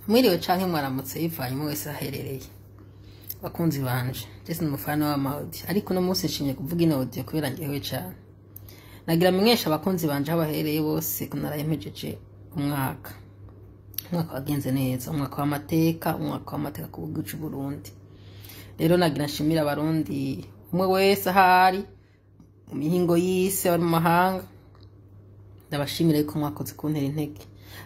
Mwiriwe canke mwaramutse, bivanye umwe wese aherereye. Bakunzi banje, jese ni umufana w'ama audio, ariko uno munsi nshimye kuvuga ino audio kubera ngewe cane nagira menyesha abakunzi banje aho baherereye bose ko naraye mpejeje umwaka. Umwaka wagenze neza, umwaka w'amateka, umwaka w'amateka ku gihugu c'u Burundi. Rero nagira nshimira Abarundi, umwe wese ahari mu mihingo y'isi, abari mu mahanga, ndabashimira yuko mwakoze kuntera intege,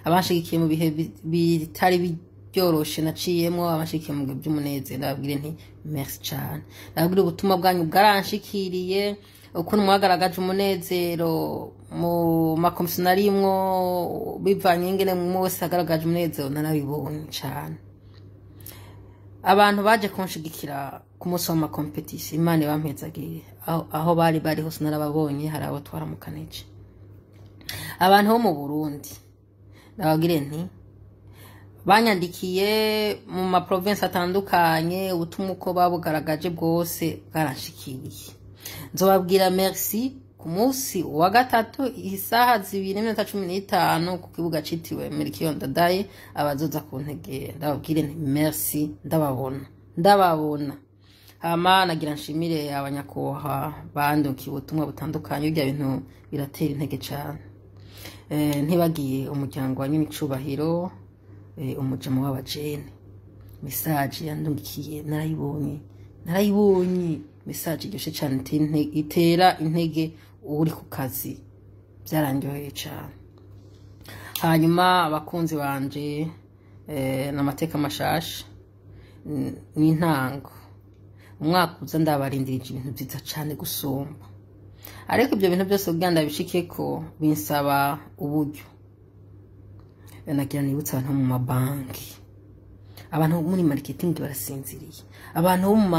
abanshigikiye mu bihe bitari byoroshe naciyemwo, abanshigikiye mu bihe by'umunezero. Ndababwire nti merci cane. Ndababwire ubutumwa bwanyu bwaranshikiriye, ukuntu mwagaragaje umunezero mu makomisiyo narimwo, bivanye ingene umwe wese yagaragaje umunezero, narabibonye cane. Abantu baje kunshigikira ku munsi w'ama compétition, Imana ibampezagire. Aho bari bari hose narababonye, hari abo twaramukanije. Abantu bo mu Burundi, ndababwire nti banyandikiye mu ma province atandukanye, ubutumwa uko babugaragaje bwose bwaranshikiriye. Nzobabwira merci ku munsi wa gatatu, isaha 2:15, ku kibuga citiriwe Melchior Ndadaye. Abazoza kuntegera, ndababwire nti merci, ndababona, ndababona. Hama nagira nshimire abanyakubaha bandukiye ubutumwa butandukanye, birya bintu biratera intege cane. Ntibagiye umuryango wa nyiricubahiro, umujama w'abajene, message yandungikiye narayibonye, narayibonye. Message iryoshe cane, itera intege uri ku kazi, byarandyoheye cane. Hanyuma abakunzi banje, n'amateka mashasha n'intango. Umwaka uza ndabarindirije ibintu vyiza cane gusumba, ariko ibyo bintu byose kugira ndabishikeko binsaba uburyo. Nagira nibutse abantu bo mu mabanki, abantu bo muri marketing barasinziriye, abantu bo mu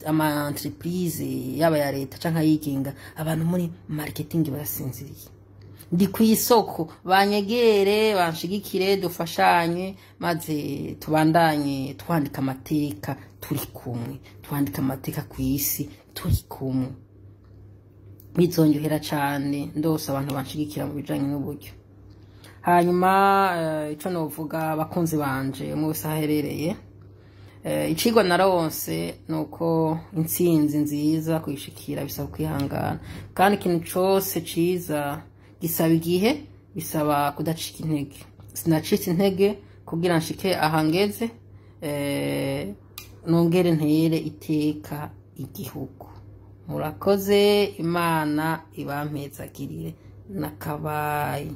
ama entreprise yaba ya leta canke ayigenga, abantu muri marketing barasinziriye. Ndi ku isoko, banyegere, banshigikire, dufashanye, maze tubandanye twandika amateka turi kumwe, twandika amateka ku isi turi kumwe. Bizonyohera cane ndose abantu banshigikira mu bijanye n'uburyo. Hanyuma ico novuga, abakunzi banje, umwe wese aho aherereye, icigwa naronse nuko intsinzi nziza kuyishikira bisaba kwihangana, kandi ikintu cose ciza gisaba igihe, bisaba kudacika intege. Sinacitse intege kugira nshike aha ngeze, nongere ntere iteka igihugu. Murakoze, Imana ibampezagirire nakabaye.